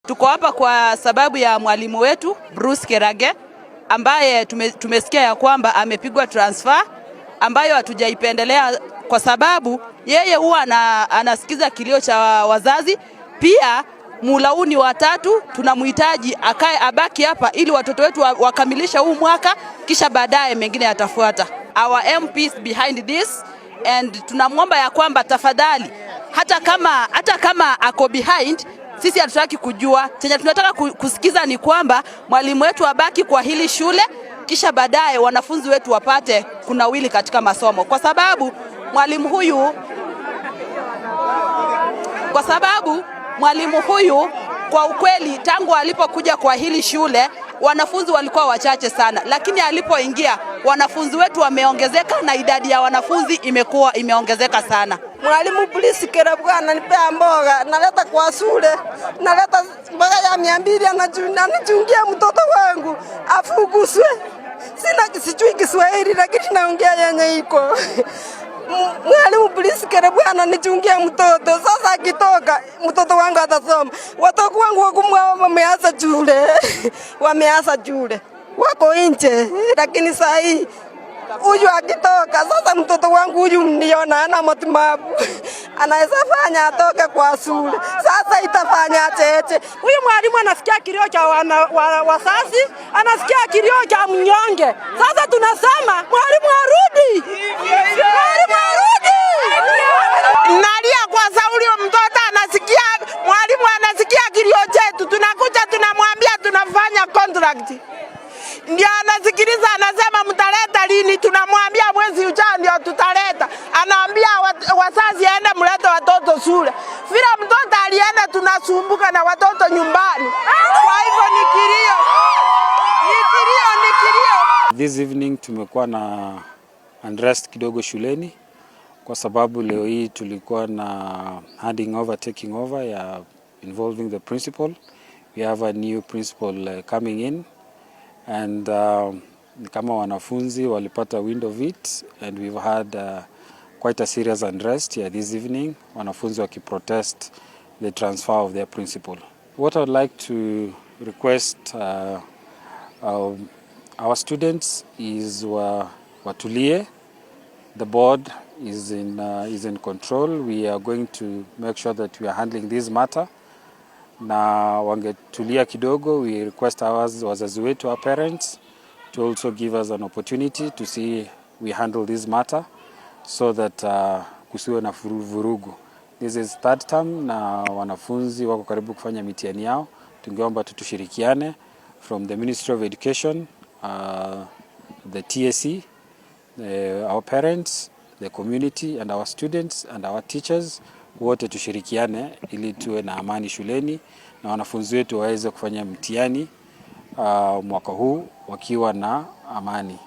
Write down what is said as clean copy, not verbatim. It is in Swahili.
Tuko hapa kwa sababu ya mwalimu wetu Bruce Kerage ambaye tumesikia ya kwamba amepigwa transfer ambayo hatujaipendelea kwa sababu yeye huwa anasikiza kilio cha wazazi. Pia muhula huu ni watatu, tunamhitaji akae abaki hapa ili watoto wetu wakamilishe huu mwaka, kisha baadaye mengine yatafuata. Our MP is behind this and tunamwomba ya kwamba tafadhali, hata kama ako behind, sisi hatutaki kujua. Chenye tunataka kusikiza ni kwamba mwalimu wetu abaki kwa hili shule, kisha baadaye wanafunzi wetu wapate kunawiri katika masomo, kwa sababu mwalimu huyu kwa ukweli tangu alipokuja kwa hili shule wanafunzi walikuwa wachache sana, lakini alipoingia wanafunzi wetu wameongezeka na idadi ya wanafunzi imekuwa imeongezeka sana. Mwalimu Bruce Kerage ananipea mboga, naleta kwa shule, naleta mboga ya 200, anachungia mtoto wangu afukuzwe. Sina, sijui Kiswahili lakini naongea yenye iko. Mwalimu Bruce Kerage ananichungia mtoto. Sasa akitoka mtoto wangu atasoma. Watoto wangu wakumwa wameanza shule, wameanza shule, wako nje, lakini saa hii huyu akitoka sasa, mtoto wangu huyu mniona ana matibabu anaweza fanya atoke kwa shule. Sasa itafanya cheche? Huyu mwalimu anasikia kilio cha wazazi, anasikia kilio cha mnyonge. Sasa tunasema mwalimu arudi, mwalimu arudi. Nalia kwa sauli, mtoto anasikia, mwalimu anasikia kilio chetu, tunakuja tunamwambia tunafanya contract, ndio anasikiliza, anasema mtaleta lini? Tunamwambia mwezi ujao ndio tutaleta. Anaambia wazazi aende mlete watoto shule. Vile mtoto alienda, tunasumbuka na watoto nyumbani. Kwa hivyo ni kilio, ni kilio, ni kilio. This evening tumekuwa na unrest kidogo shuleni kwa sababu leo hii tulikuwa na handing over, taking over ya involving the principal. We have a new principal coming in and kama wanafunzi walipata wind of it and we've had quite a serious unrest here this evening, wanafunzi wakiprotest the transfer of their principal. What I would like to request our students is watulie. The board is in control. We are going to make sure that we are handling this matter, na wangetulia kidogo. We request our wazazi wetu, our parents, to also give us an opportunity to see we handle this matter so that kusiwe na vurugu. This is third term na wanafunzi wako karibu kufanya mitihani yao. Tungeomba tu tushirikiane from the Ministry of Education, the TSC, our parents, the community and our students and our teachers, wote tushirikiane ili tuwe na amani shuleni na wanafunzi wetu waweze kufanya mtihani mwaka huu wakiwa na amani.